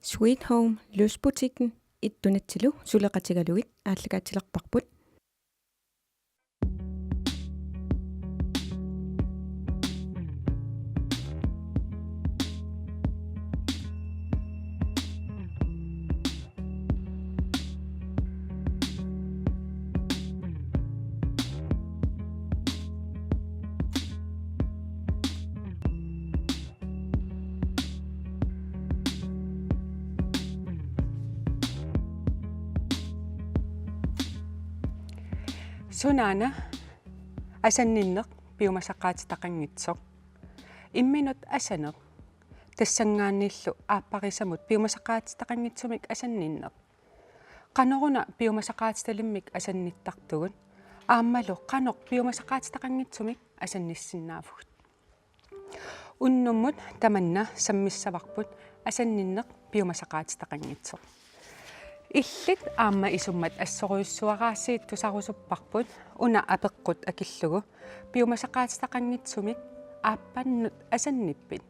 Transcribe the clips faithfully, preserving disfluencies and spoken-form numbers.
Sweet Home Lystbutikken Ittunitsilu suleqatigalugit aallakaatilerparput. Sunaana asanninneq piumasaqaatitaqanngitsoq? Imminut asaneq, tassanngaanniillu aapparisamut piumasaqaatitaqanngitsumik asanninneq. Qanoruna piumasaqaatitalimmik asannittartugut? Aammalu qanoq piumasaqaatitaqanngitsumik asannissinnaavugut? Unnummut tamanna sammissavarput asanninneq piumasaqaatitaqanngitsoq. Illit aamma isummat assorujussuaraasiit tusarusupparput una apeqqut akillugu: Piumasaqaatitaqanngitsumik aappannut asannippit?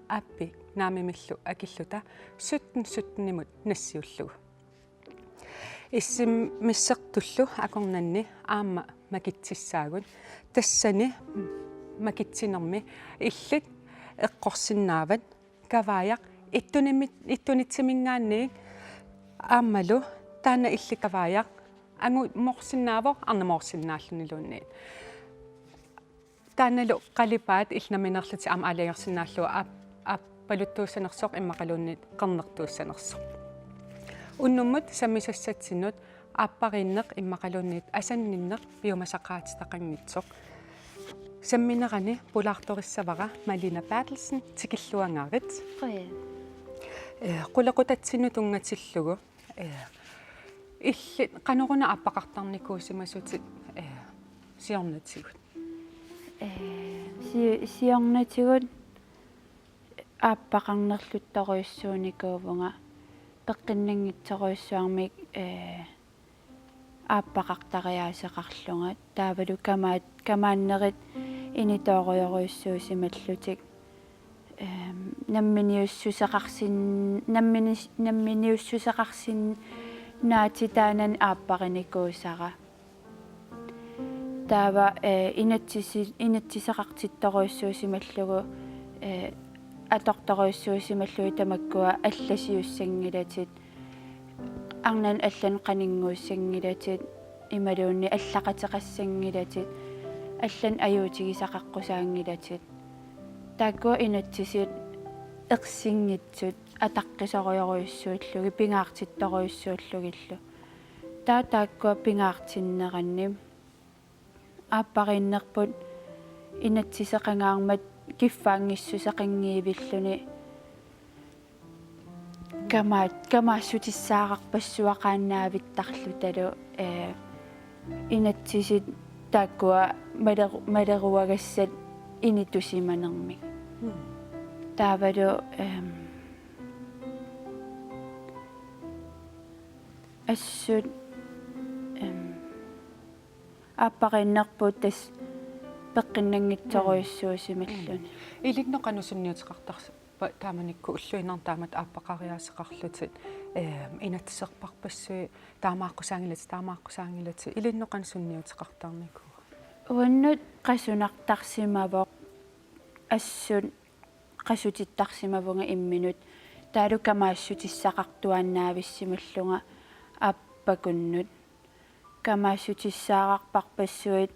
Aappi naamimillu akilluta sytten sytten-imut nassiullugu. S M S-ertullu akornanni aamma makitsissaagut. Tassani makitsinermi illit eqqorsinnaavat: Kavaajaq ittunimi-, ittunitsiminngaanniit, aammalu taanna illit kavaajaq angumoorsinnaavoq arnamoorsinnaalluniluunniit. Taannalu qalipaat illit nammineerlutit aamma aalajangersinnaallugu aap-, aappaluttuussanersoq immaqaluunniit qernertuussanersoq. Unnummut sammisassatsinut aappariinneq immaqaluunniit asanninneq piumasaqaatitaqanngitsoq. Samminerani pulaartorissavara Malina Berthelsen, tikilluangarit. Qujan. Eh, qulequtatsinnut tunngatillugu, eh, illit qanoruna aappaqartarnikuusimasutit, eh, siornatigut? Eh, si-, siornatigut aappaqarnerluttorujussuunikuuvunga, peqqinnanngitsorujussuarmik, eh, aappaqartariaaseqarlunga. Taavalu kamaat-, kamaannerit initoorujorujussuusimallutik, ehm, namminiussuseqarsin-, nammini-, namminiussuseqarsinnaatitaanani aapparinikuusara. Taava, eh, inatsisi-, inatsiseqartittorujussuusimallugu, eh, atortorujussuusimallugit tamakkua allasiussanngilatit, arnanut allanut qaninnguussanngilatit, imaluunniit allaqateqassanngilatit, allanut ajuutigisaqaqqusaanngilatit. Taakkua inatsisit ersinngitsut ataqqisorujorujussuullugit, pingaartittorujussuullugillu. Taava taakkua pingaartinneranni aappariinnerput inatsiseqangaarmat kiffaanngissuseqanngivilluni kamaat-, kamaassutissaararpassuaqaannaavittarlutalu, eh, inatsisit taakkua maler-, maleruagassat initusimanermik. Mm. Taavalu, ehm, assut, ehm, aappariinnerput tassa peqqinnanngitsorujussuusimalluni. Mm. Ilinnut qanoq sunniuteqartarpa taamanikkut ulluinnarni taamatut aappaqariaaseqarlutit, ehm, inatsiserparpassuit taamaaqqusaanngilatit, taamaaqqusaanngilatit, ilinnut qanoq sunniuteqartarnikuua? Uannut qasunartarsimavoq, assut qasutittarsimavunga imminut, taavalu kamaassutissaqartuaannaavissimallunga aappakunnut. Kamaassutissaararparpassuit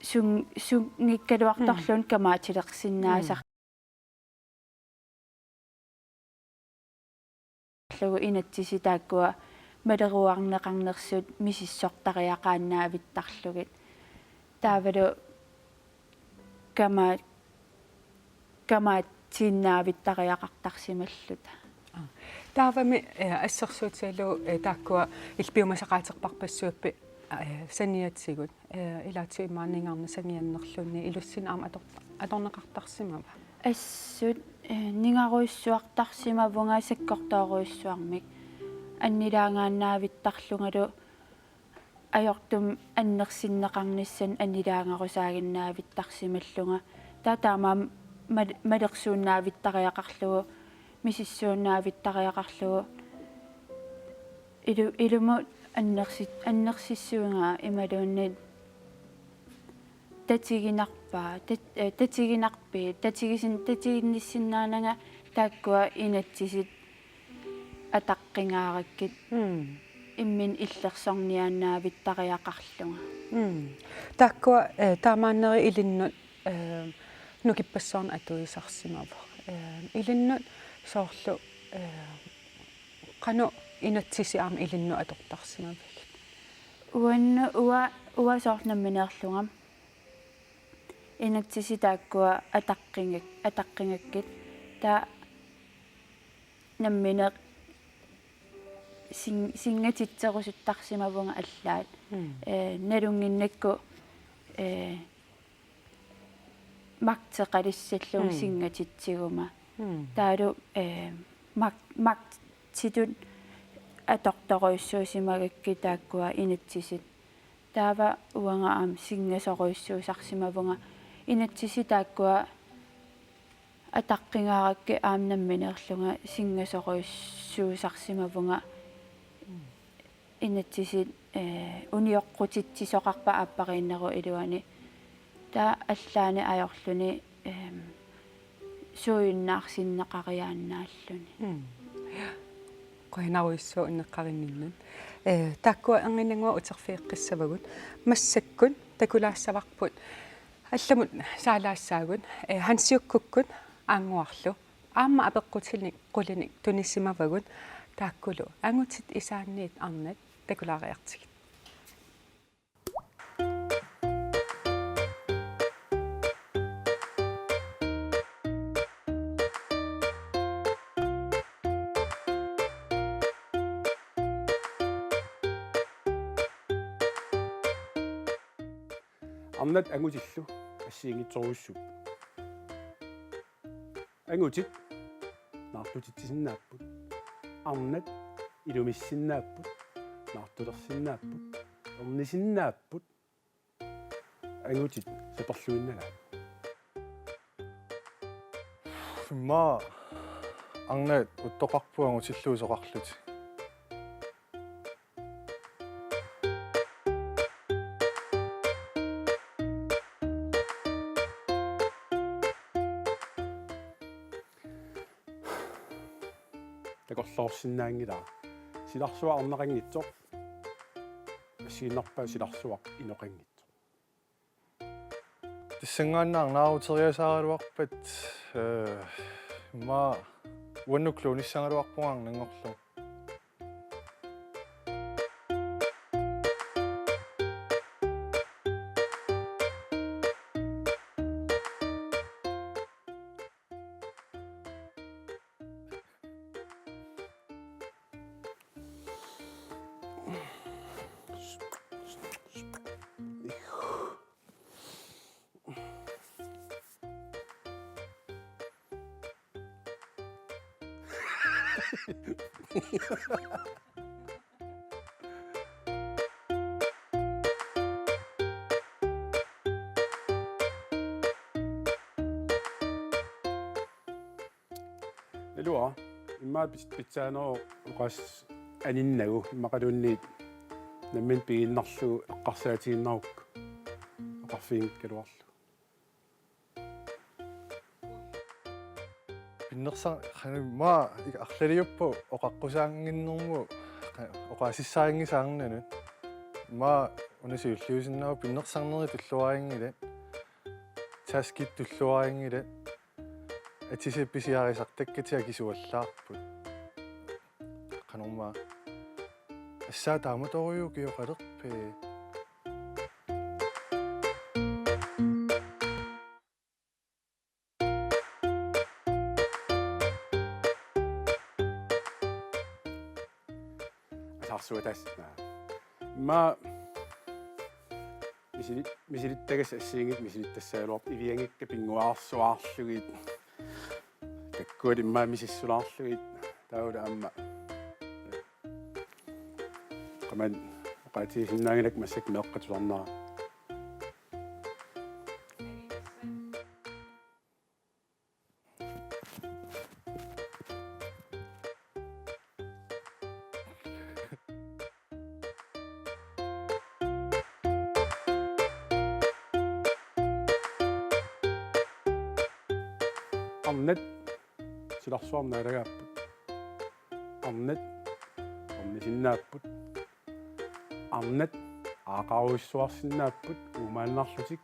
sun-, sunngikkaluartorluunniit, mm, kamaatilersinnaasarlugu, mm, inatsisit taakkua maleruarneqarnersut misissortariaqaannaavittarlugit. Taavalu kama-, kamaatiinnaavittariaqartarsimalluta. Aa. Taavami, eh, assersuutigalugu, eh, taakkua illit piumasaqaaterparpassuit, eh, saniatigut, eh, ilaatigut immaqa ningarnit sangiannerluunniit ilussinneq aamma ator-, atorneqartarsimava? Assut, eh, ningarujussuartarsimavunga sakkortoorujussuarmik. Annilaangaannaavittarlungalu ajortumik annersinneqarnissanik annilaangarusaaginnaavittarsimallunga. Taava taamaammat mal-, malersuinnaavittariaqarlugu misissuinnaavittariaqarlugu ilu-, ilumut annersi-, annersissuigaa imaluunniit tatiginarpaa, tat-, eh, tatiginarpit, tatigisin-, tatiginnissinnaananga taakkua inatsisit ataqqingaarakkit Mm. imminut illersorniaannaavittariaqarlunga. Mm. Taakkua, eh, taamaanneri ilinnut, eh, nukippassuarnik atuisarsimavoq. Eh, ilinnut soorlu, eh, qanoq inatsisit aamma ilinnut atortarsimavigit? Uannut, ua-, uanga soorlu nammineerlunga inatsisit taakkua ataqqingak-, ataqqingakkit, taava nammineq sing-, singatitserusuttarsimavunga allaat. Mm. Eh, nalunnginnakku, eh, magteqalissallugu Mm. singatitsiguma. Mm. Taavalu, eh, mag-, magtitut atortorujussuusimagakkit taakkua inatsisit. Taava uanga aamma singasorujussuusarsimavunga. Inatsisit taakkua ataqqingaarakkit aamma nammineerlunga singasorujussuusarsimavunga. Inatsisit, eh, unioqqutitsisoqarpat aappariinnerup iluani. Taava allaani ajorluni, ehm, suujunnaarsinneqariaannaalluni. Mm. Qujanarujussuaq inneqqarinninnut. Eh, taakkua erniinnannguaq uterfigeqqissavagut. Massakkut takulaassavarput allamut saalaassaagut, eh, Hansiukkukkut Aannguarlu. Aamma apeqqutinik qulinik tunisimavagut, taakkulu angutit isaanniit arnat takulaariartigit. Arnat angutillu assigiinngitsorujussuupput. Angutit naartutitsisinnaapput. Arnat ilumissinnaapput. Naartulersinnaapput. Ernisinnaapput. Angutit saperluinnalaat. Immaqa arnat uttoqarput angutillu isoqarlutik. Takorloorsinnaanngilara. Silarsuaq arnaqanngitsoq. Assigiinnarpaa silarsuaq inoqanngitsoq. Tassanngaannaq arnaaruteriasaaraluarpat, eh, immaqa uannut kloonissagaluarpunga arnanngorlugu. Naluara, immaqa pis-, pitsaaneruvoq oqaaseq aninnagu, immaqaluunniit nammineq pigiinnarlugu eqqarsaatigiinnarukku oqarfiginngikkaluarlugu. Pinnersa-, qanoq immaqa ik-, arlaliuppoq oqaqqusaannginnermut qa-, oqaasissarinngisaannanut. Immaqa una siulliusinnaavoq pinnersarnerit tulluarinngilat. Taskit tulluarinngilat. Atisat pisiarisartakkatit akisuallaarput. Qanormaa. Assaa taamatorujussuaq ukioqalerpit. Asaarsuataassat. Immaqa misili-, misilittagassat assigiinngitsut misilittassagaluarput, iviangikka pinnguaarsuaarlugit. Taakkualu immaqa misissulaarlugit. Taavalu aamma qamani oqaatigisinnaanngilakka massakkut meeqqat tusarnarat. Arnat silarsuarmi naalagaapput. Arnat ornisinnaapput. Arnat aaqarujussuarsinnaapput uumaannarlutik.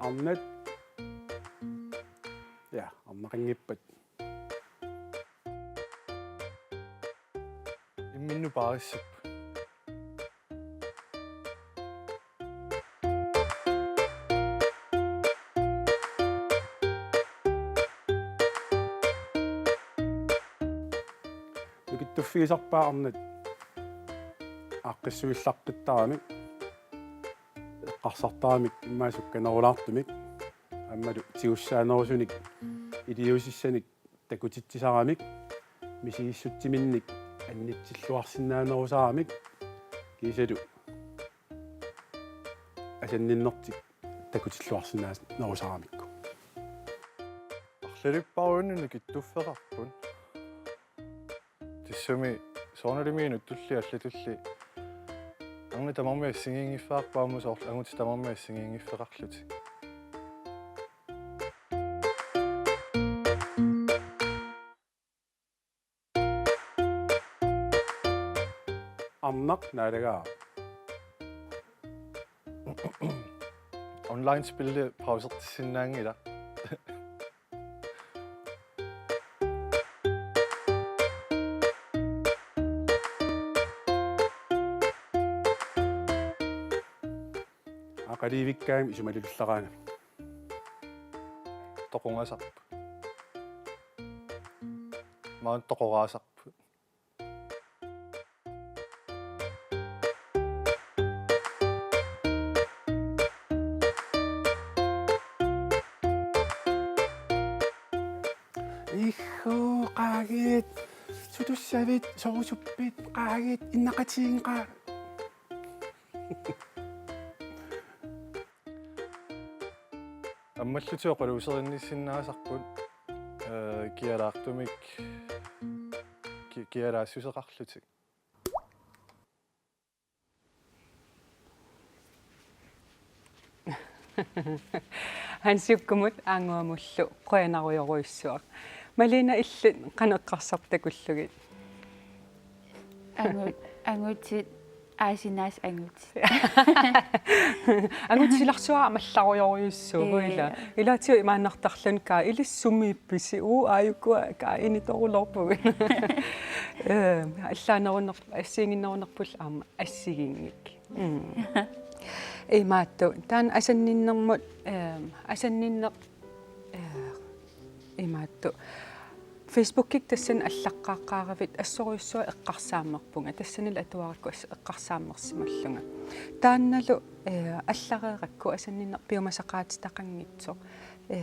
Arnat, ja, arnaqanngippat. Imminnut paarissappat. Nukittuffigisarpaat arnat aaqqissuillaqqittarami, eqqarsartarami immaqa sukkanerulaartumik, aammalu tigussaanerusunik iliuusissanik takutitsisaramik, misigissutsiminnik annitsilluarsinnaanerusaramik, kiisalu asanninnertik takutilluarsinnaanerusaramikku. Arlalipparujunnut nukittuffeqarput. Tassami soorunalimi inuttulli allatulli arnat tamarmik assigiinngiffigaarput aamma soorlu angutit tamarmik assigiinngiffeqarlutik. Arnaq naalagaara. Online-spilli pausertissinnaanngilaq. Aqaliivikkaangami isumalillaraangat. Toqungasarput. Maani toqoraasarput. Ihhuu, qaagit. Sutussavit, sorusuppit, qaagit, innaqatigiinngilaq. Ammallutik oqaluuserinnissinnaasarput, ee, kialaartumik, ki-, kialaassuseqarlutik. Hansiukkumut Aanguamullu qujanarujorujussuaq. Malina, illit qanoq eqqarsartut takullugit? Angu-, angutit, aasinaas angutit. Angutit silarsuaq mallarujorujussuuvoq. Ee. Ila. Ilaatigut imaannartarluni: Kaa, ilissi sumiippisi? Uu, aajukua, kaa, initoruloorpugut. Ee, allaaneruner-, assigiinnginnerunerpullu aamma assigiinngik. Mm. Imaattoq, taanna asanninnermut, ehm, asanninneq, eh, imaattoq. Facebookikkut tassani allaqqaaqqaaravit, assorujussuaq eqqarsaammerpunga. Tassanilu atuarakku as-, eqqarsaammersimallunga. Taannalu, eh, allareerakku asanninneq piumasaqaatitaqanngitsoq, eh,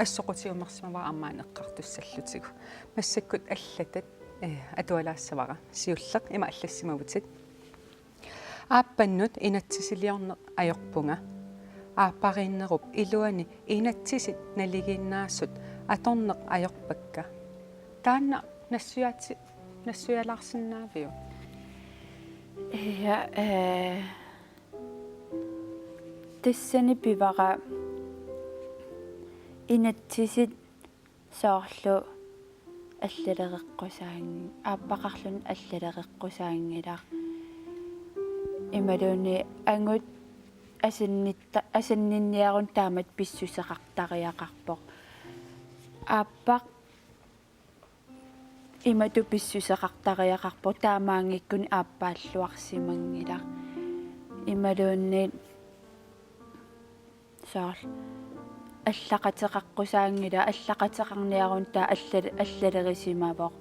assoqutigiummersimavara aamma eqqartussallutigu. Massakkut allatat, eh, atualaassavara. Siulleq ima allassimavutit. Aappannut inatsisiliorneq ajorpunga. Aappariinnerup iluani inatsisit naligiinnaasut atorneq ajorpakka. Taanna nassuiaati-, nassuialaarsinnaaviuk? Ja, eh, tassani pivara inatsisit soorlu allalereqqusaan-, aappaqarluni allalereqqusaanngilaq. Imaluunniit angut asannitta-, asanninniaruni taamatut pissuseqartariaqarpoq. Aappaq imatut pissuseqartariaqarpoq, taamaanngikkunik aappaalluarsimanngilaq. Imaluunniit soorlu allaqateqaqqusaanngilaq, allaqateqarniaruni taava allal-, allalerisimavoq.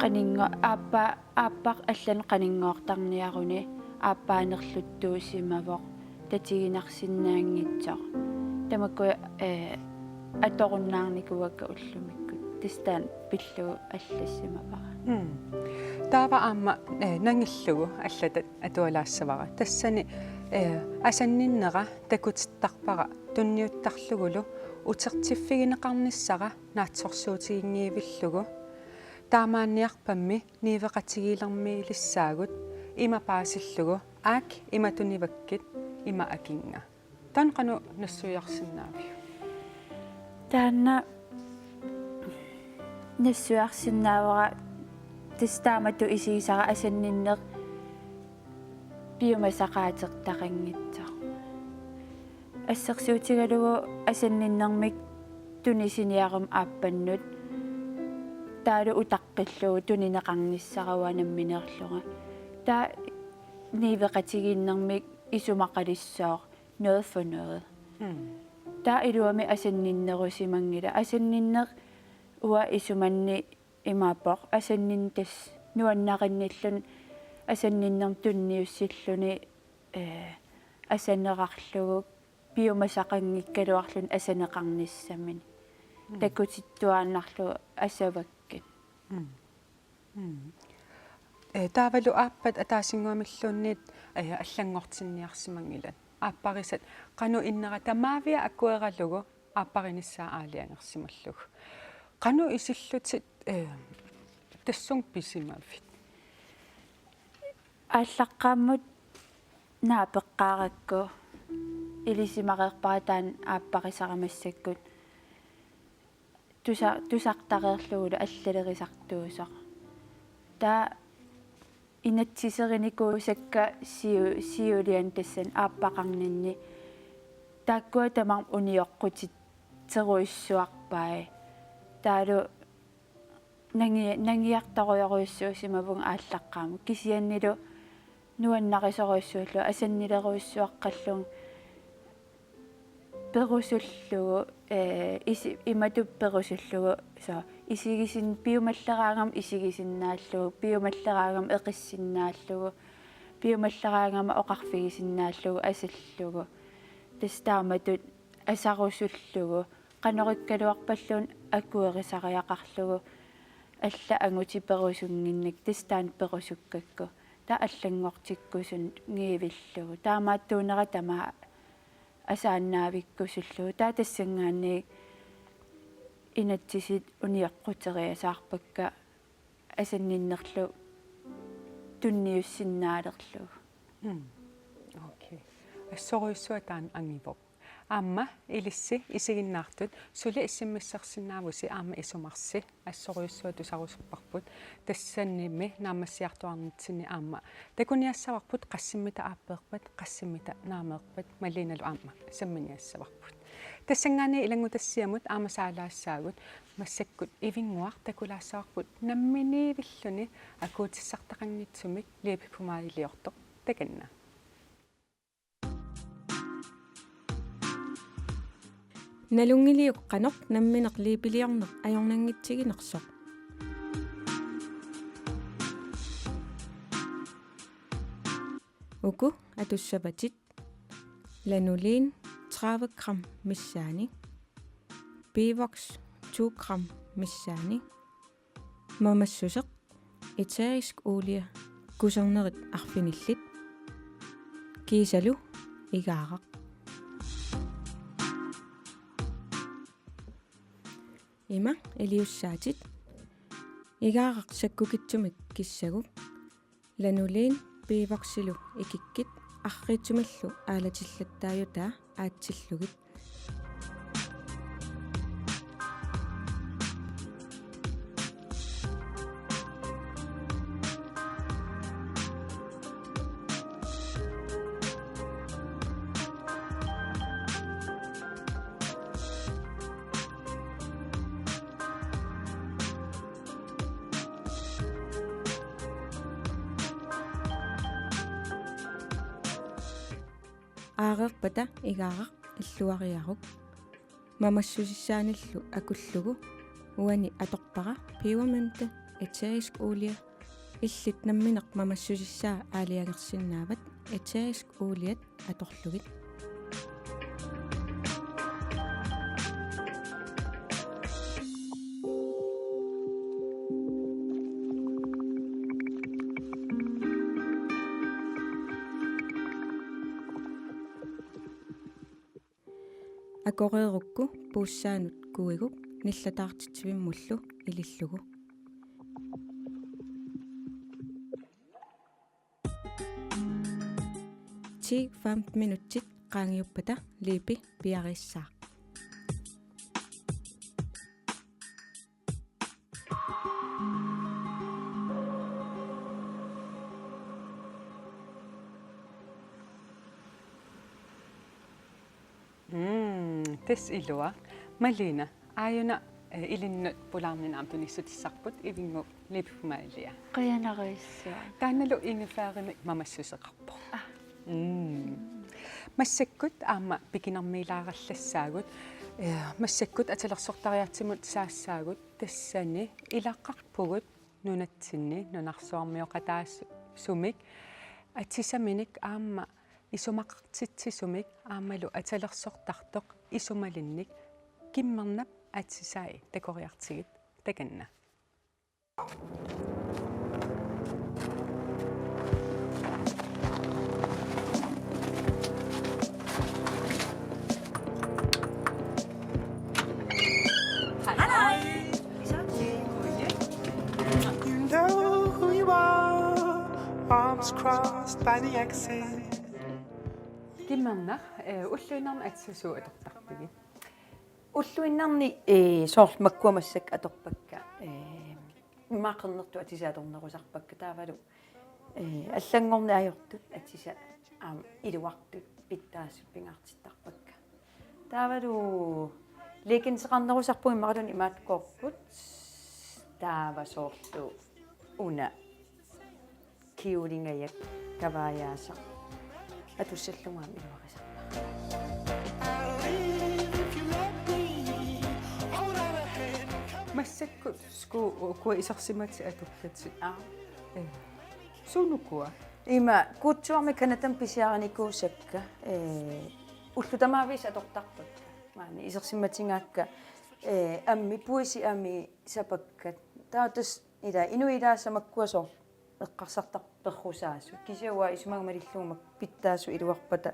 Qaninngo-, aappa-, aappaq allanut qaninngoortarniaruni aappaanerluttuusimavoq, tatiginarsinnaanngitsoq. Tamakku, eh, atorunnaarnikuuakka ullumikkut. Tassa taanna pillugu allassimavara. Mm. Taava aamma, eh, nangillugu allatat atualaassavara. Tassani, eh, asanninnera takutittarpara tunniuttarlugulu utertiffigineqarnissara naatsorsuutiginngivillugu. Taamaanniarpammi niueqatigiilermiilissaagut ima paasillugu: Aak, ima tunivakkit, ima akinnga. Taanna qanoq nassuiarsinnaaviuk? Taanna nassuiarsinnaavara tassa taamatut isigisara asanninneq piumasaqaateqanngitsoq. Assersuutigalugu asanninnermik tunisiniaruma aappannut taavalu utaqqillugu tunineqarnissara uanga nammineerlunga. Taava niueqatigiinnermik isumaqalissooq noget for noget. Mm. Taava iluamik asanninnerusimanngilaq. Asanninneq uanga isumanni imaappoq. Asanninneq tassa nuannarinnilluni asanninnermut tunniussilluni, eh, asaneqarlugu piumasaqanngikkaluarluni asaneqarnissamini. Mm. Takutittuaannarlugu asavakkit. Mm. Mm. Eh, taavalu aappat ataasinnguamilluunniit, eh, allanngortinniarsimanngilat. Aapparisat qanoq innera tamaavia akueralugu aapparinissaa aalajangersimallugu. Qanoq isillutit, eh, tassunga pisimavit? Aallaqqaammut naapeqqaarakku ilisimareerpara taanna aapparisara massakkut tusa-, tusartareerlugulu allalerisartuusoq. Taava inatsiserinikuusakka siu-, siuliani tassani aappaqarninni taakkua tamarmik unioqqutitserujussuarpai. Taavalu nangi-, nangiartorujorujussuusimavunga aallaqqaammut. Kisiannili nuannarisorujussuullunga asannilerujussuaqqallunga perusullugu, eh, isi-, imatut perusullugu, soorlu isigisin-, piumalleraangama isigisinnaallugu, piumalleraangama eqissinnaallugu, piumalleraangama oqarfigisinnaallugu, asallugu. Tassa taamatut asarusullugu, qanorikkaluarpalluunniit akuerisariaqarlugu, allat angutit perusunnginnakkit, tassa taanna perusukkakku, taava allanngortikkusunngillugu, taamaattuunera tamaat asaannaavikkusullugu, taava tassanngaanniit inatsisit unioqquteriasaarpakka asanninnerlu tunniussinnaalerlugu. Mm. Okay. Assorujussuaq taanna angivoq. Aamma ilissi isiginnaartut suli S M S-ersinnaavusi aamma isumarsi, assorujussuaq tusarusupparput. Tassanimi naammassiartuarnitsinni aamma takuniassavarput qassimmita aappeerpat, qassimmita naameerpat, Maliinalu aamma samminiassavarput. Tassanngaanniit ilanngutassiamut aamma saalaassaagut, massakkut Ivinnguaq takulaassavarput namminiivilluni akuutissartaqanngitsumik læbepomadeliortoq takanna. Nalunngiliuk qanoq nammineq læbeliorneq ajornanngitsiginersoq? Uku atussavatit: Lanolin tredive gram missaani, Bivox to gram missaani, mamassuseq, æterisk olie, kusernerit arfinillit, kiisalu igaaraq. Ima iliussaatit: igaaraq sakkukitsumik kissaguk, Lanolin Bivoxilu ikikkit arriitsumillu aalatillattaajutaa aatsillugit. Aareerpata igaaraq illuariaruk. Mamassusissaanillu akullugu uani atorpara pebermynte, æterisk olie. Illit nammineq mamassusissaa aalajangersinnaavat æterisk oliet atorlugit. Akoreerukku puussaanut kuiguk nillataartitsivimmullu ilillugu. Ti femten minutsit qaangiuppata læbe piareersaaq. Tassa ilua. Malina, aajuna, eh, ilinnut pulaarnini aamma tunissutissarput Ivinnguup Lipmalia. Qujanarsuaq. Taannalu ingefærimik mamassuseqarpoq. Ah. Mm. Massakkut aamma pikinarmiilaarallassaagut, eh, massakkut atilersortariaatsimut saassaagut, tassani ilaqarpugut nunatsinni nunarsuarmioqataasumik atisaminik aamma isumaqartitsisumik aammalu atilersortartoq isumalinnik. Kimmernap atisai takoriartigit takanna. You know who you are, arms crossed by the exit. Kimmernaq, eh, ulluinnarni atisat suut atortarpigit? Ulluinnarni, eh, soorlu makkua massakkut atorpakka, eh, immaqa qernertut atisat atornerusarpakka taavalu, eh, allanngorneq ajortut atisat aamma iluartut pitsaasut pingaartittarpakka. Taavalu leggingseqarnerusarpugut imaluunniit imaattoorput. Taava soorlu una kjolingajak kavaajaasaq atussallugu aamma iluarisarpara. Massakkut skuut ukua isersimatit atorpatit. Aa. Eh. Suut ukua? Ima Kuutsuarmi Canadami pisiarinikuusakka, eh, ullut tamaaviisa atortarpakka. Maani isersimatigaakka, eh, ammi, puisit ammi sapakkat. Taava tassa ila inuit ilaasa makkua soorlu eqqarsartarput perrusaasut. Kisianni uanga isumaga malillugu makku pitsaasut iluarpata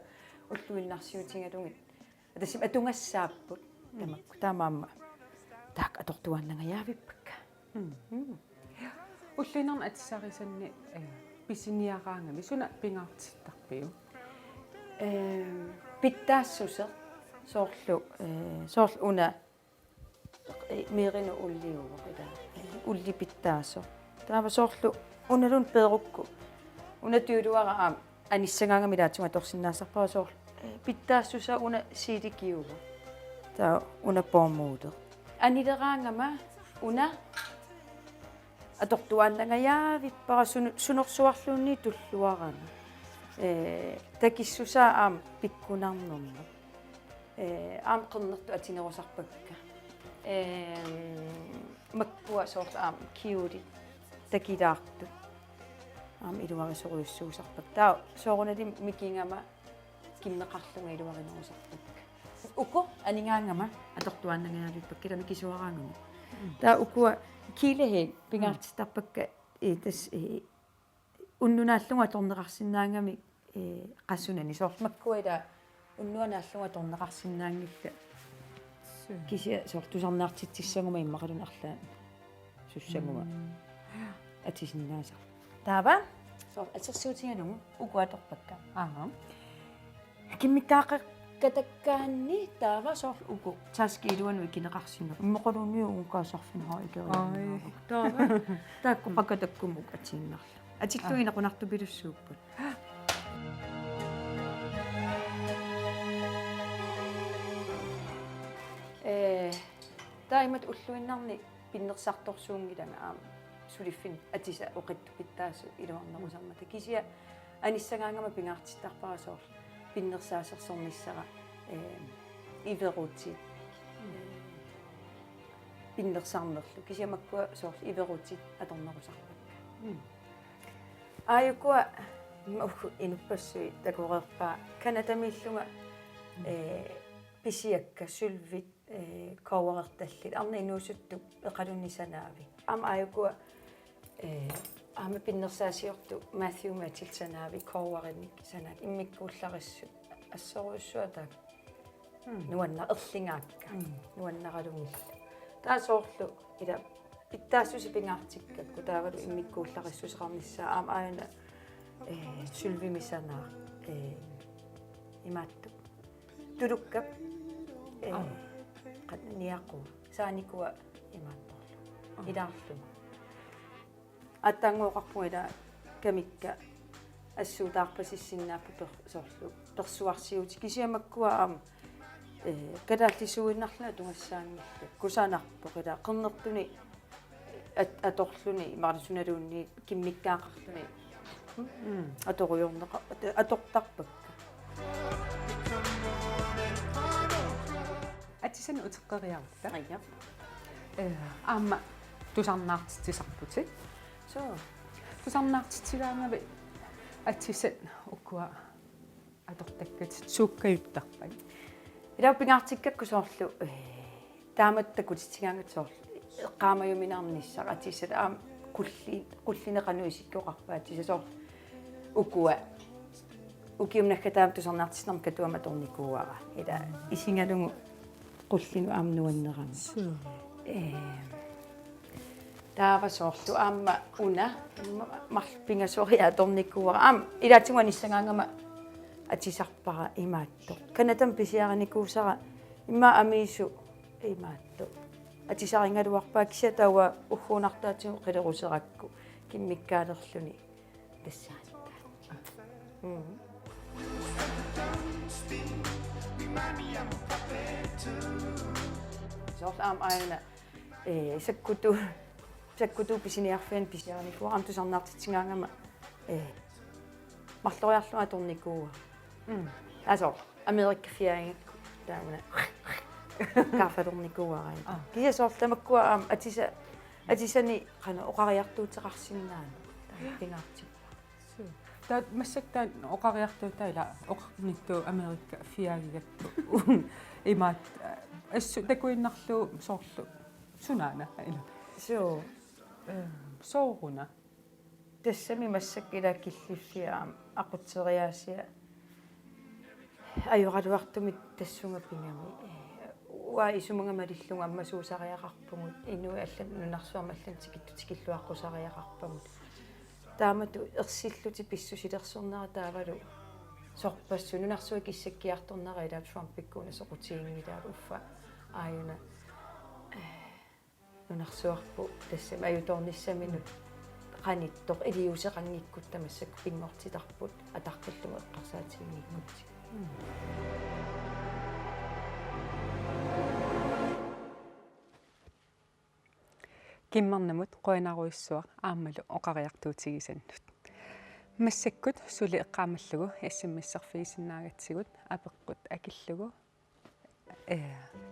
ulluinnarsiutigalugit. Tassami atugassaapput. Mm. Tamakku taamaammat taakku atortuaannangajavippakka. Mm. Mm. Ulluinnarni atisarisanni, eh, pisiniaraangami suna pingaartittarpiuk? Eh, pitsaassuseq soorlu, eh, soorlu una, eh, meerinut ulliuvoq ila. Ullit pitsaasoq. Taava soorlu unaluunniit peerukku. Una tujuuluara aamma anissagaangama ilaatigut atorsinnaasarpara soorlu, eh, pitsaassusaa una siilikiuvoq. Taava una bomuldeq. Anileraangama una atortuaannangajavippara sunu-, sunorsuarluunniit tulluarami. Eh, takissusaa aamma pikkunarnermut. Eh, aamma qernertut atinerusarpakka. Eh, makkua soorlu aamma kjolit takilaartut. Aamma iluarisorujussuusarpakka. Taava soorunalimi mikigama kimmeqarlunga iluarinerusarpakka. Uku anigaangama atortuaannangajavippakka ila mikisuaraangami. Mm. Taava ukua kjolehæl pingaartittarpakka, eh, tassa, eh, unnuk naallugu atorneqarsinnaagami, eh, qasunani soorlu makkua ila unnuk naallugu atorneqarsinnaanngillat. Suu. Kisianni soorlu tusarnaartitsissaguma immaqaluunniit arlaannik sussaguma. Mm. Atisinnaasarluni. Taava soorlu assersuutigalugu uku atorpakka. Aha. Akimmittaaqakatakkaanni taava soorlu uku taskit iluanut ikineqarsinnaapput. Immaqaluunniit uku kaasarfinni har ikeriaannarput. Ai, taava. Taakku qakatakkumut atiinnarlugit. Atillugit, aa, inequnartupilussuupput. Eh, taava imatut ulluinnarni pinnersartorsuunngilanga aamma suliffinni atisat oqittut pitsaasut iluarnerusarmata. Kisianni anissagaangama pingaartittarpara soorlu pinnersaasersornissara, eh, iverutit, eh, pinnersarnerlu. Kisianni makkua soorlu iverutit atornerusarpakka. Mm. Aajukua, uku inuppassuit takoreerpaat Canadamiillunga, eh, pisiakka sølvit, eh, kobberertallit, arnat inuusuttut eqalunnik sanaavik. Aamma aajukua, eh, aamma pinnersaasiortut Matthew Mathild sanaavik, kobberinik sanaavik, immikkuullarissut assorujussuaq taakku. Mm. Nuanna-, erligaakka. Mm. Nuannaralugillu. Taava soorlu ila pitsaassuseq pingaartikkakku taavalu immikkuullarissuseqarnissaa aamma aajuna, eh, sølvimik sanaaq, eh, imaattoq. Tulukkap, eh, aa, qanoq niaqua. Saanikua imaattorlu. Aa. Ilaarluni. Aatsaanngooqarpunga ila kamikka assuutaarpasissinnaapput per-, soorlu persuarsiutit. Kisianni makkua aamma Ee, kalaallisuuinnarluni atugassaanngillat. Kusanarpoq ila qernertuni at-, atorluni, imaluunniit sunaluunniit kimmikkaaqarluni. Mm. Atorujoorneqa-, at-, atortarpakka. Atisanik uteqqeriarutta. Aja. Ee, aamma tusarnaartitsisarputit. Suu. Tusarnaartitsigaangavit atisat ukua atortakkatit suukkajuttarpat? Ila pingaartikkakku soorlu, ee, taamatut takutitsigaangakkit soorlu eqqaamajuminaarnissaq atisat aamma qulli-, qullineq qanoq isikkoqarpat atisat soorlu ukua. Ukiumut naggataamut tusarnaartitsinermut katuamik atornikuuara. Ila isigalugu qullinut aamma nuannerami. Suu. Ee, taava soorlu aamma una, ma-, marluk pingasoriartornikuuara. Aamma ilaatigut anissagaangama atisarpara imaattoq. Canadami pisiarinikuusara immaqa amiisoq imaattoq. Atisarigaluarpara kisianni taava ugguunartaatigut qileruserakku kimmikkaalerluni. Tassa. Mm. Soorlu aamma aajuna, ee, sakkutuut, sakkutuut pisiniarfianni pisiarinikuuara aamma tusarnaartitsigaangama, ee, marloriarlunga atornikuuara. Mm. Aa soorlu Amerikka feriagigakku taamani. Kaaffalernikuuara. Aa. Kisianni soorlu tamakkua aamma atisa-, atisanik qanoq oqariartuuteqarsinnaaneq. Taanna pingaartipparput. Suu. Taava massakkut taanna oqariartuutaa ila oqarnittut Amerikka feriagigakku. Imaattoq, assut takuinnarlugu soorlu sunaana ila. Suu. Ee, sooruna. Tassami massakkut ila killiffia aamma aqutseriaasia ajoraluartumik tassunga pigami. Uanga isumaga malillugu ammasuusariaqarpugut, inuit allat nunarsuarmi allanut tikittup tikilluaqqusariaqarpagut. Taamatut ersillutik pissusilersornera taavalu sorpassuit nunarsuaq kissakkiartornera ila Trumpikkut una soqutiginngilaat uffa aajuna, ee, nunarsuarput tassami ajutoornissaminut qanittoq iliuuseqanngikkutta massakkut pinngortitarput ataqqillugu eqqarsaatiginngikkutsigu. Kimmernamut qujanarujussuaq aammalu oqariartuutigisannut. Massakkut suli eqqaamallugu S M S-erfigisinnaagatsigut apeqqut akillugu. Ee,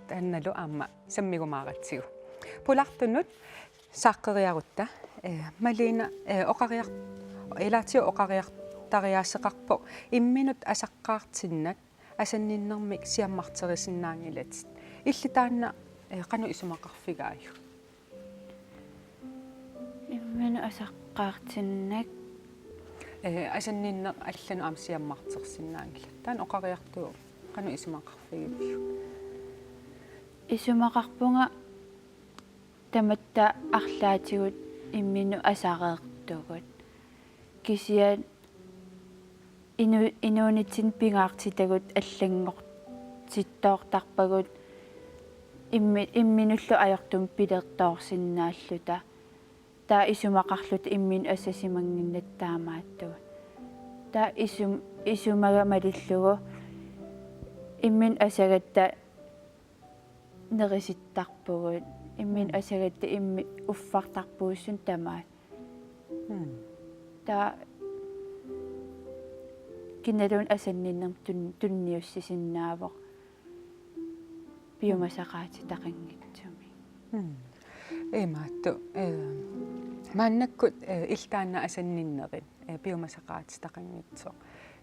taannalu aamma sammigumaaratsigu. Pulaartunut saaqqeriarutta, ee, Malene, ee, oqariar-, ilaatigut oqariartariaaseqarpoq imminut asaqqaartinnak asanninnermik siammarterisinnaanngilatit. Illit taanna, ee, qanoq isumaqarfigaajuk? Imminut asaqqaartinnak. Ee, asanninneq allanut aamma siammartersinnaanngilaq. Taanna oqariartuuvoq, qanoq isumaqarfigiviuk? Isumaqarpunga tamatta arlaatigut imminut asareertugut. Kisianni inu-, inuunitsinni pingaartitagut allanngortittoortarpagut immi-, imminullu ajortumik pilertoorsinnaalluta. Taava isumaqarluta imminut asasimannginnatta taamaattugut. Taava isum-, isumaga malillugu imminut asagatta nerisittarpugut. Imminut asagatta immi-, uffartarpugut suna tamaat. Mm. Taava kinaluunniit asanninnermik tun-, tunniussisinnaavoq piumasaqaatitaqanngitsumik. Mm. Imaattoq, ee, maannakkut, ee, illit taanna asanninnerit, ee, piumasaqaatitaqanngitsoq.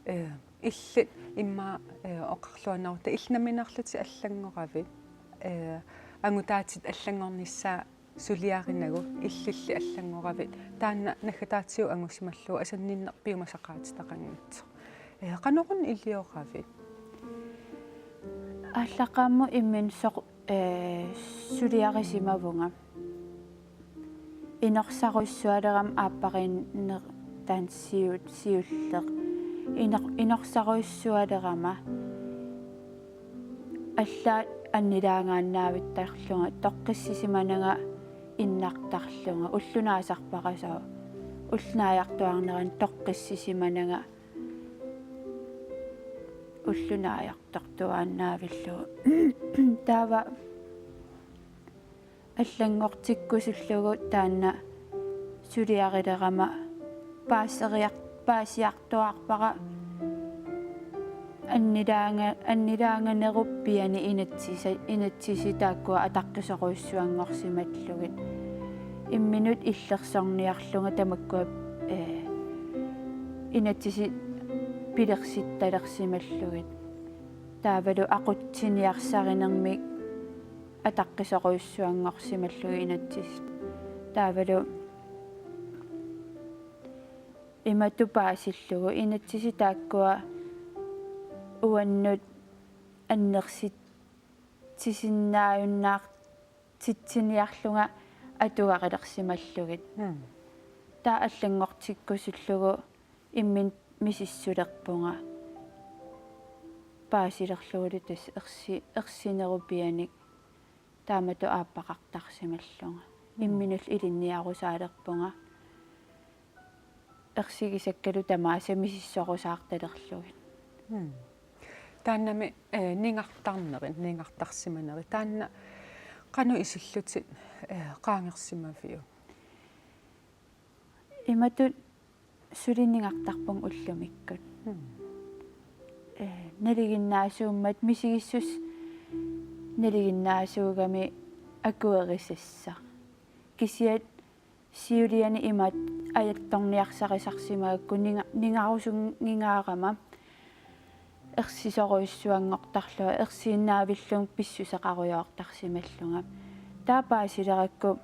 Ee, illit immaqa, ee, oqarluarutta illit nammineerlutit allanngoravit, ee, angutaatit allanngornissaat suliarinagu illilli allanngoravit, taanna naggataatigut angusimallugu asanninneq piumasaqaatitaqanngitsoq. Ee, qanoruna ilioravit? Aallaqqaammut imminut soq-, ee, suliarisimavunga. Inorsarujussualerama aappariinneq taanna siu-, siulleq. Inor-, inorsarujussualerama allaat annilaangaannaavittarlunga toqqissisimananga innartarlunga ulloq naasarpara soorlu ulloq naajartuaarnerani toqqissisimananga ulloq naajartortuaannaavillugu. Taava allanngortikkusullugu taanna suliarilerama paaseriar-, paasiartuaarpara annilaanga-, annilaanganerup piani inatsisi-, inatsisi taakkua ataqqisorujussuanngorsimallugit. Imminut illersorniarlunga tamakkua, ee, inatsisit pilersittalersimallugit. Taavalu aqutsiniarsarinermik ataqqisorujussuanngorsimallugit inatsisit. Taavalu imatut paasillugu inatsisit taakkua uannut annersitsisinnaajunnaartitsiniarlunga atugarilersimallugit. Mm. Taava allanngortikkusullugu imminut misissulerpunga paasilerlugulu tassa ersi-, ersinerup pianik taamatut aappaqartarsimallunga. Mm. Imminullu ilinniarusaalerpunga ersigisakkalu tamaasa misissorusaartalerlugit. Mm. Taannami, eh, ningartarnerit, ningartarsimanerit. Taanna qanoq isillutit, eh, qaangersimaviuk? Imatut suli ningartarpunga ullumikkut. Mm. Eh, nalinginnaasuummat misigissuseq nalinginnaasuugami akuerisassaq. Kisianni siuliani imatut ajattorniarsarisarsimagakku ninga-, ningarusunngingaarama ersisorujussuanngortarlunga, ersiinnaavillunga pissuseqarujoortarsimallunga. Taava paasilerakku,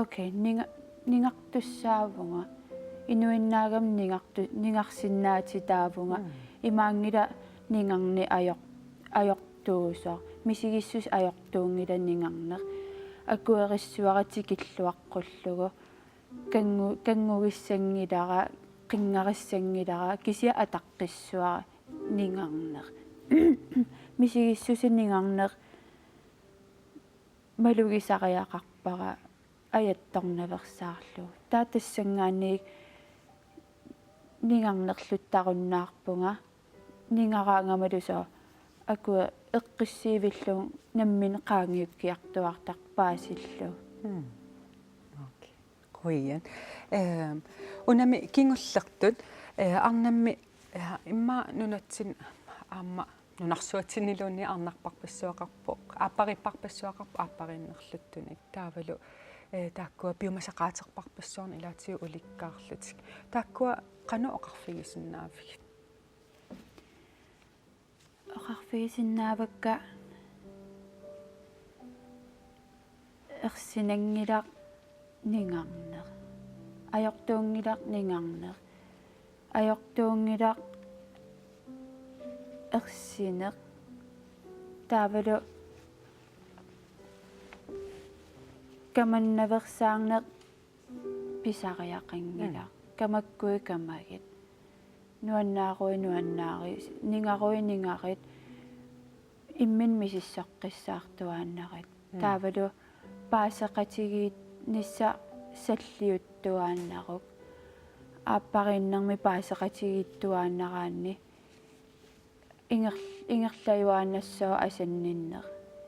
okay, ninga-, ningartussaavunga. Inuinnaagama ningartu-, ningarsinnaatitaavunga. Mm. Imaanngilaq ningarneq ajor-, ajortuusoq. Misigissuseq ajortuunngilaq ningarneq. Akuerissavara tikilluaqqullugu. Kanngu-, kanngugisanngilara, qinngarissanngilara, kisianni ataqqissavara ningarneq. Misigissuseq ningarneq malugisariaqarpara ajattornaveersaarlugu. Taava tassanngaanniit ningarnerluttarunnaarpunga, ningaraangamalu soorlu akua eqqissiivillunga nammineq qaangiukkiartuaartarpoq paasillugu. Mm. Okay. Qujan. Ehm, unami kingullertut, eh, arnammi, eh, immaqa nunatsinni aamma nunarsuatsinniluunniit arnarparpassuaqarpoq, aappariipparpassuaqarpoq aappariinnerluttunik. Taavalu, eh, taakkua piumasaqaaterparpassuarnik ilaatigut ulikkaarlutik. Taakkua qanoq oqarfigisinnaavigit? Oqarfigisinnaavakka ersinanngilaq ningarneq. Ajortuunngilaq ningarneq. Ajortuunngilaq ersineq. Taavalu kamannaveersaarneq pisariaqanngilaq. Mm. Kamakkui kamagit. Nuannaaruit nuannaarit. Ningaruit ningarit. Imminut misissoqqissaartuaannarit. Mm. Taavalu paaseqatigiinnissaq salliuttuaannaruk. Aappariinnermi paaseqatigiittuaannaraanni inger-, ingerlajuaannassooq asanninneq.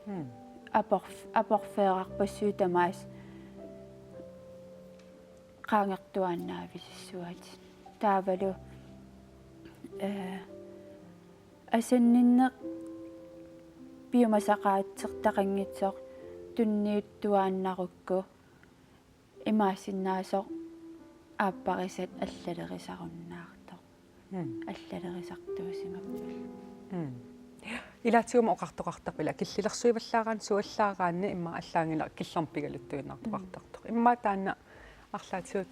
Mm. Aporf-, aporfeerarpassuit tamaasa qaangertuaannaavissuaat. Taavalu, eh, asanninneq piumasaqaatertaqanngitsoq tunniuttuaannarukku imaassinnaasoq aapparisat allalerisarunnaartoq. Mm. Allalerisartuusimappat. Mm. Ilaatigummi oqartoqartarpoq ila killilersuivallaaraanni suallaaraanni immaqa allaanngilaq killormut pigaluttuinnartoqartartoq. Mm. Immaqa taanna arlaatigut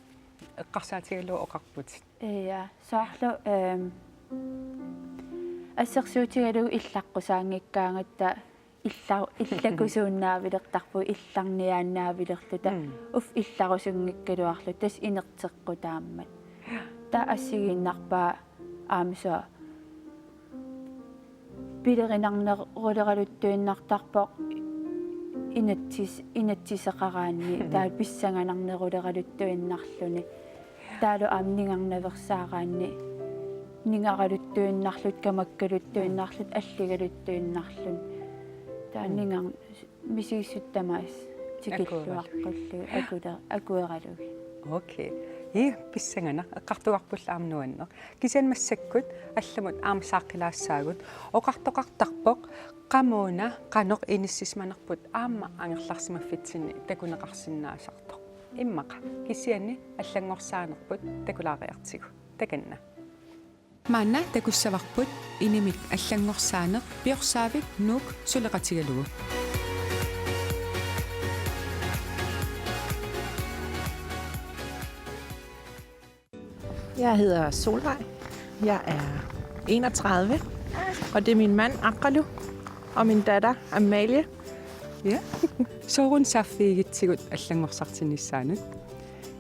eqqarsaatigalugu oqarputit. Ja, soorlu, ehm, assersuutigalugu illaqqusaanngikkaangatta illa-, illakusuunnaavilertarpugut, illarniaannaavilerluta, mm, uffa illarusunngikkaluarluta, tassa inerteqqutaammat. Taava assigiinnarpaa aamma soorlu pilerinarneruleraluttuinnartarpoq inatsis-, inatsiseqaraanni, mm, taava pissanganarneruleraluttuinnarluni. Taavalu aamma ningarnaveersaaraanni Ningaraluttuinnarlutik, kamakkaluttuinnarlutik, alligaluttuinnarlutik. Taava Mm. ningar- misigissutsit tamaasa tikilluaqqullugu akule-, akueralugit. Okay. Ii, pissanganaq, eqqartugarpullu aamma nuanneq. Kisianni massakkut allamut aamma saaqqilaassaagut. Oqartoqartarpoq qamuuna qanoq inissisimanerput aamma angerlarsimaffitsinni takuneqarsinnaasartoq. Immaqa kisianni allanngorsaanerput takulaariartigu. Takanna. Maanna takussavarput inimit allanngorsaaneq Piorsaavik Nuuk suleqatigalugu. Jeg hedder Solvej. Jeg er enogtredive, og det er min mand, Aqqalu, og min datter, Amalie. Ja. Sooruna saaffigigitsigut allanngorsartinnissaanut?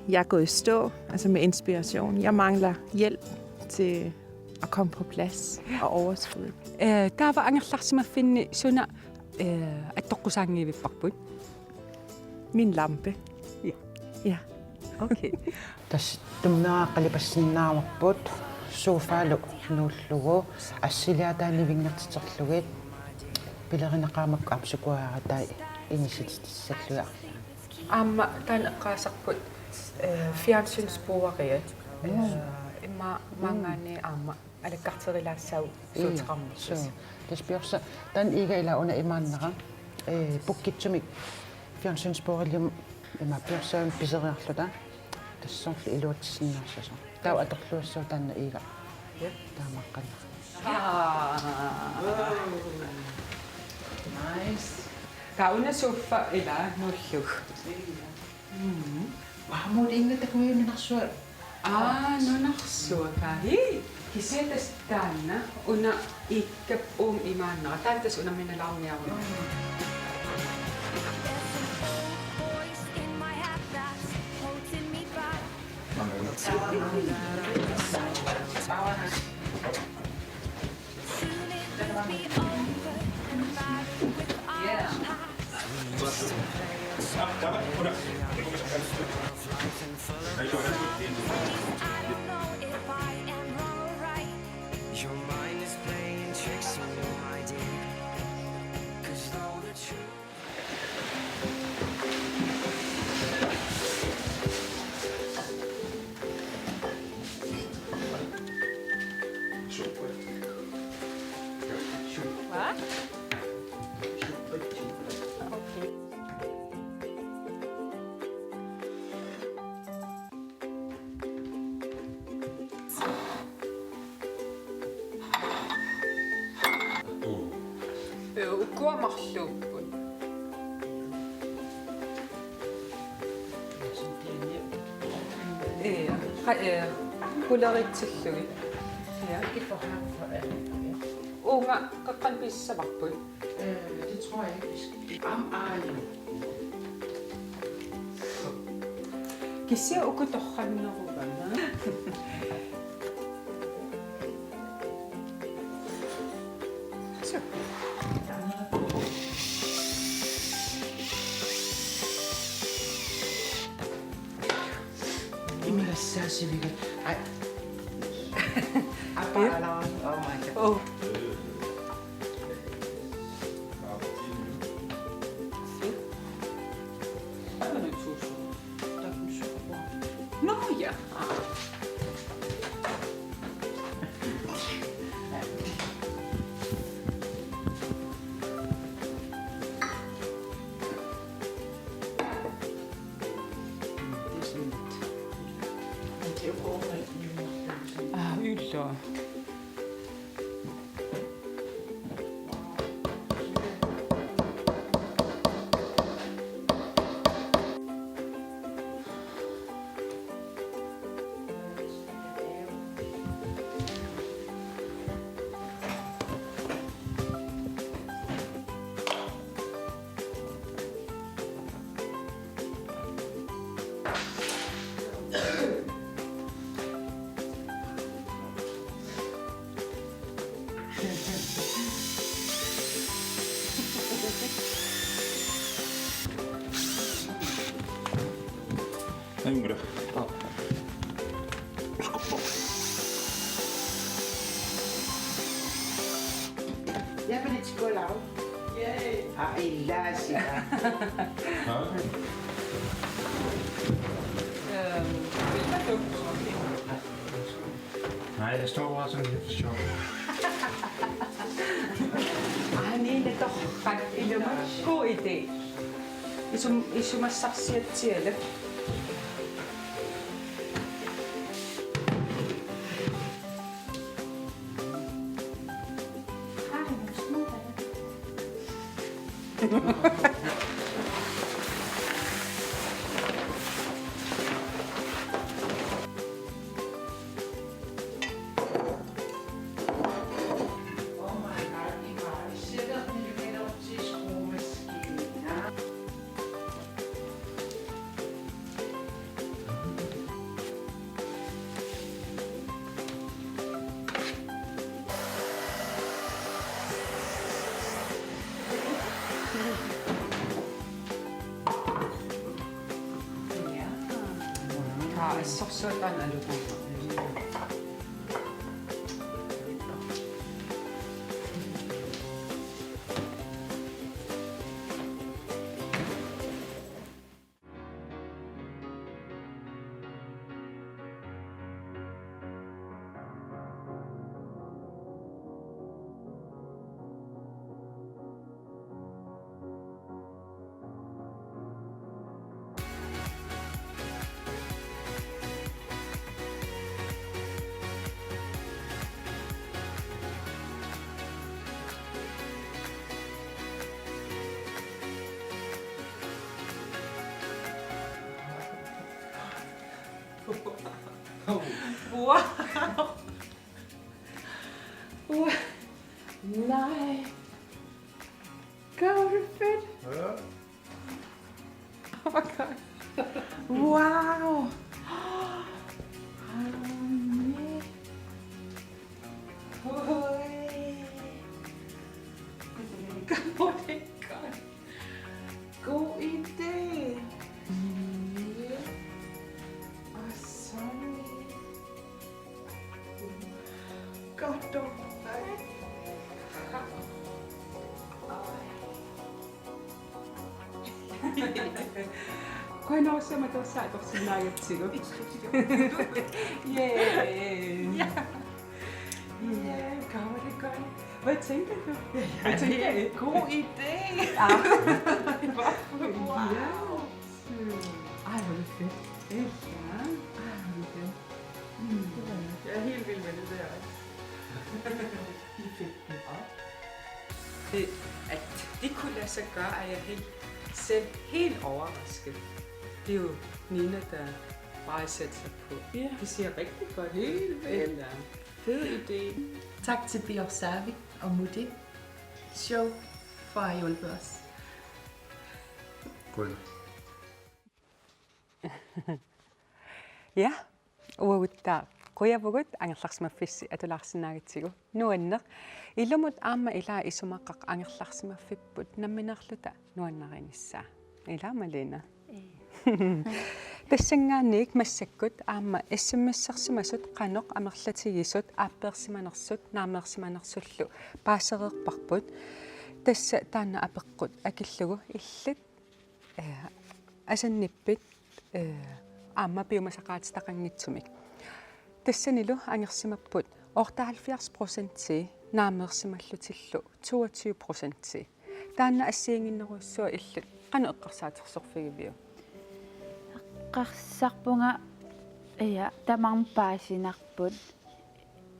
Jeg er gået i stå, altså med inspiration. Jeg mangler hjælp til at komme på plads og overskud. Eh, taava angerlarsimaffinni suna, eh, attoqqusaanngivipparput? Min lampe. Ja. Ja. Okay. Tassa tummeraa qalipassinnaavarput sofalu nuullugu assiliataa nivingertiterlugit pilerinaqaaq makku aamma sukuaaratai inissititsissallugit. Aamma taanna eqqaasarput, eh, fjernsynsborderiat. Mm. Eh, immaqa Mm. maanngaanniit aamma alakkarterilaassaagut Ii, suuteqarnerlusi. Suu. Tassa Piorsa, taanna Iiga ila una imaannera, eh, pukkitsumik fjernsynsbordilimmik ima Piorsaami piseriarluta. Tassa soorlu iluatsissinnaassasut. Taava atorluassaaq taanna Iiga. Ja. Taamaaqqanna. Aa. Nice. Taava una sofa ila nuullugu. Mm. Mahmoud inga takujuminarsua. Aa, nunarsuaq. Hii. Kisianni tassa taanna una Iikkap uuma imaannera. Taanna tassa unamminalaarniaruna. There's some old boys in my half past holding me back. What? Okay. Ee, ukua marluupput. Ee, qa-, ee, kuleritsillugit. Ja. Uunga qeqqanut pissavarput? Øh, det tror jeg ikke, vi skal. Am, ej. Kisianni uku torrannerugama. Imigassaasiviga. Ej. Apa, ja. Ala. Oh my God. Oh. Nå ja. Ah, yllo. Angula. Ah. Lad os sige. Øhm, vil man dukke sådan en? Nej, jeg står bare sådan lidt for sjov. Aa, niinatoqqat ilumut. God idé. Isum, isumassarsiatsialak. Aa, assorsuaq taanna aluku. Wow. Wow. Nej. Gør det fedt. Ja. Oh my god. Wow. Ej. Oj. Hvor er det godt. God idé. Og sådan. Godt, du. Qujanaq, uanga tassaatorsinnaagatsigu. Yeah. Ja. Ja, gør det godt. Hvad tænker du? Hvad tænker du? God idé. Ah. Wow. Ej, hvor er det fedt. Ja. Ej, hvor er det fedt. Mm. Jeg er helt vild med det der. I fik den op. Det, at det kunne lade sig gøre, er jeg helt, selv helt overrasket. Det er jo Nina, der bare satte sig på. Ja. Det ser rigtig godt. Helt vildt. Eller fed idé. Tak til Biorsavi og Mudi Show for at have hjulpet os. Cool. Ja, uagut taava qujavugut angerlarsimaffissi atulaarsinnaagatsigu. Nuanneq. Ilumut aamma ilaa isumaqaq angerlarsimaffipput nammineerluta nuannarinissaa. Ilaa Malene? Tassanngaanniit massakkut aamma S M S-ersimasut qanoq amerlatigisut aappeersimanersut naammeersimanersullu paasereerparput. Tassa taanna apeqqut akillugu illit, eh, asannippit, eh, aamma piumasaqaatitaqanngitsumik. Tassanilu angersimapput otteoghalvfjerds procentii naammeersimallutillu toogtyve procentii. Taanna assigiinnginnerujussuaq illit qanoq eqqarsaatersorfigiviuk? Eqqarsarpunga, ja, tamarmik paasinarput.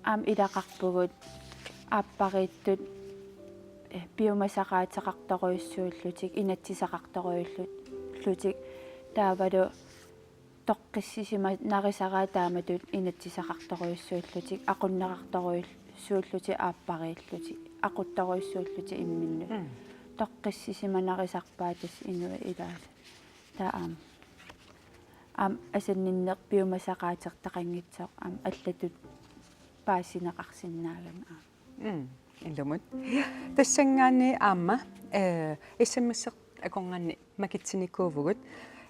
Aamma ilaqarpugut aappariittut, eh, piumasaqaateqartorujussuullutik, inatsisaqartorujullutik, taavalu toqqissisimanarisaraa taamatut inatsisaqartorujussuullutik, aqunneqartorujussuullutik, aappariillutik, aquttorujussuullutik imminnut. Mm. Toqqissisimanerisarpaat tassa inuit ilaasa. Taava aamma. Aamma asanninneq piumasaqaatertaqanngitsoq aamma allatut paasineqarsinnaagami aamma. Mm, ilumut. Tassanngaanniit aamma, eh, S M S-eq akornanni makitsinikuuvugut.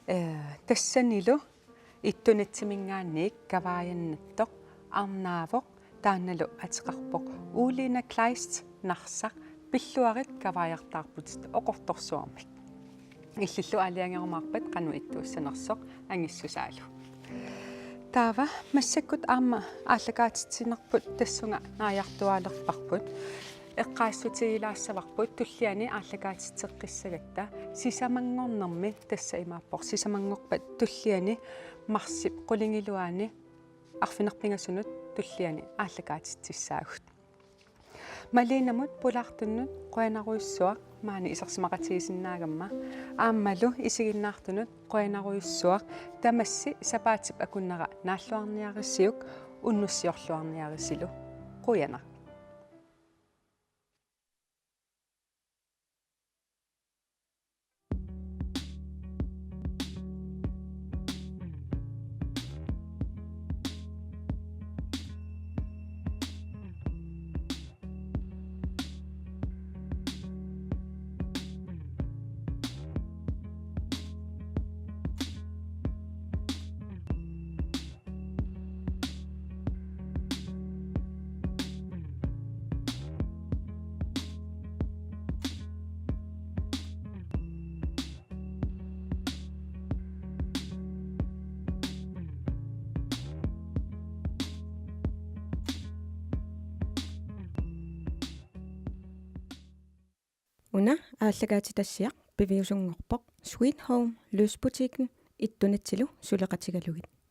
Eh, tassanilu ittunatsiminngaanniit kavaajannattoq Arnaavoq, taannalu ateqarpoq Uulina Kleist Narsaq, pilluarit kavaajartaarputit oqortorsuarmik. Illillu aalajangerumaarpat qanoq ittuussanersoq angissusaalu. Taava massakkut aamma aallakaatitsinerput tassunga naajartuaalerparput. Eqqaassutigilaassavarput tulliani aallakaatitseqqissagatta sisamanngornermi tassa imaappoq sisamanngorpat tulliani marsip qulingiluaani arfineq-pingasunut tulliani aallakaatitsissaagut. Malinamut pulaartunut qujanarujussuaq maani isersimaqatigisinnaagama aammalu isiginnaartunut qujanarujussuaq tamassi sapaatip akunnera naalluarniarisiuk unnussiorluarniarisilu. Qujanaq. Una aallakaatitassiaq piviusunngorpoq Sweet Home Løsbutikken Ittunatsilu suleqatigalugit.